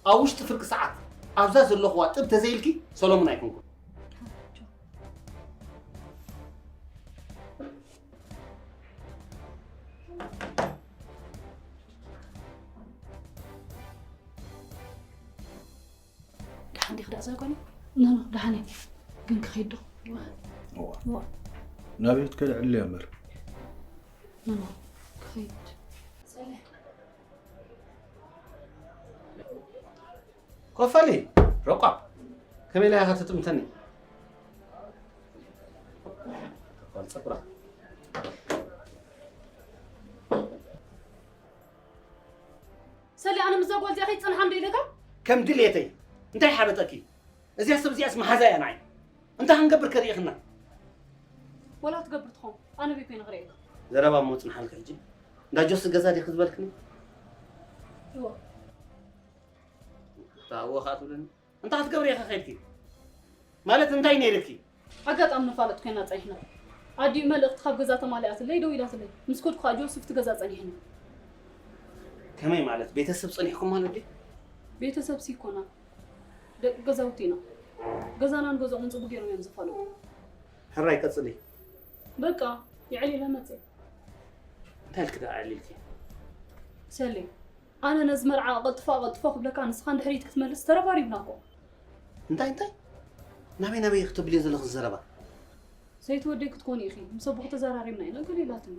ኣብ ውሽጢ ፍርቂ ሰዓት ኣብዛ ዘለኹዋ ጥብ ተዘይልኪ ሰሎሙን ኣይኮንኩን። ደሓን ዲኺ ደኣ ዘይኮነ? ኖ ኖ ደሓን እየ። ግን ክኸይድ ዶ? እዋ ናብየት ከልዕል እያ እምበር። ኖ ኖ ክኸይድ። ኮፈሊ ረቋ ከመይ ኢላ ኢኻ ትጥምተኒ? ሰሊ ኣነ ምዛ ጓል እዚኣ ከይትጸንሓ እንዶ ኢለካ? ከም ድሌተይ እንታይ ሓበጠኪ? እዚኣ ሰብ እዚኣስ መሓዛ እያ ንዓይ። እንታይ ክንገብር ከሪእኽና? ወላ ትገብር ትኾን ኣነ በይ ኮይነ ክርእየካ። ዘረባ እሞ ጽንሓልካ ሕጂ። እንዳ ጆሲ ገዛ ዲኺ ዝበልክኒ? እወ። እታ እወ ኸኣ ትብለኒ? እንታይ ክትገብሪ ኢኺ ከይድኪ? ማለት እንታይ ነይርኪ? ኣጋጣሚ ንፋለጥ ኮይና ጸኒሕና። ኣዲኡ መልእኽቲ ካብ ገዛ ተማሊኣትለይ ደው ኢላትለይ። ምስ ከድኩ ከኣ ጆሲ ኣብቲ ገዛ ጸኒሕኒ። ከመይ ማለት? ቤተሰብ ጸኒሕኩም ማለት ድዩ? ቤተሰብ ሲኮና ደቂ ገዛውቲ ኢና። ገዛና ንገዝኦምን ጽቡቅ ገይሮም እዮም ዝፋለጡ። ሕራይ ቀጽሊ። በቃ የዕሊለ መጽእ። እንታይ ኢልኪ ደኣ ኣዕሊልኪ? ሰሌ ኣነ ነዚ መርዓ ኣቐልጥፎ ኣቐልጥፎ ክብለካ ንስኻ ንድሕሪት ክትመልስ ተረባሪብና እኮ። እንታይ እንታይ? ናበይ ናበይ ክትብልዮ ዘለኺ ዘረባ? ሰይቲ ወደይ ክትኮኒ ኢኺ ምስ ኣቦኺ ተዘራሪብና ኢና ገለ ኢላትኒ።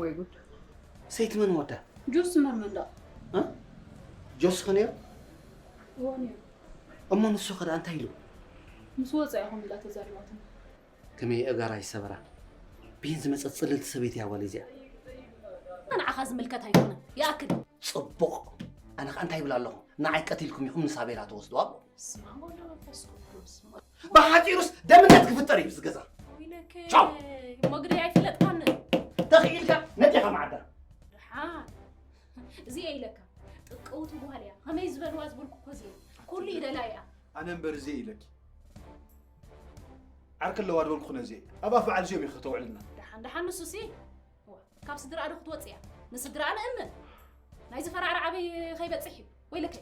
ወይ ጉድ። ሰይቲ መን ወዳ? ጆሲ መርመን ደኣ? እ? ጆሲ ኸ ነይሩ? እዋ ነይሩ። እሞ ንሱ ኸ ደኣ እንታይ ኢሉ? ምስ ወፀ ኢኹም ኢላ ተዛሪባትኒ። ከመይ ኣእጋራ ይሰበራ? ብይን ዝመፀት ፅልልቲ ሰበይቲ እያ ጓል እዚኣ። ንዓኻ ዝምልከት ኣይኮነን። ይኣክል። ፅቡቕ። ኣነ ኸዓ እንታይ ይብል ኣለኹ? ንዓይ ቀቲልኩም ኢኹም ንሳቤላ ትወስድዋ እሞ። ስማ ወልደ መንፈስ ቅዱስ። ብሓፂሩስ ደምነት ክፍጠር እዩ ኣብዚ ገዛ። ወይለከ ቻው። ሞግደይ ኣይፍለጥካን። ተኽኢልካ ነጢኻ መዓዳ። ድሓን እዚኣ ኢለካ ጥቅውቲ ጓል እያ። ከመይ ዝበልዋ ዝበልኩ እኮ እዚኣ ኩሉ ኢደላ እያ። ኣነ እምበር እዚኣ ኢለኪ ዓርኪ ኣለዋ ድበልኩ ነዚ ኣብ ኣፍ በዓል እዚኦም ኢኺ ከተውዕልና። ድሓን ድሓን ንሱሲ እዋ፣ ካብ ስድራኣ ዶ ክትወፅእ እያ? ንስድራኣ ንእምን። ናይ ዝፈራዕራ ዓበይ ከይበፅሕ እዩ። ወይለከ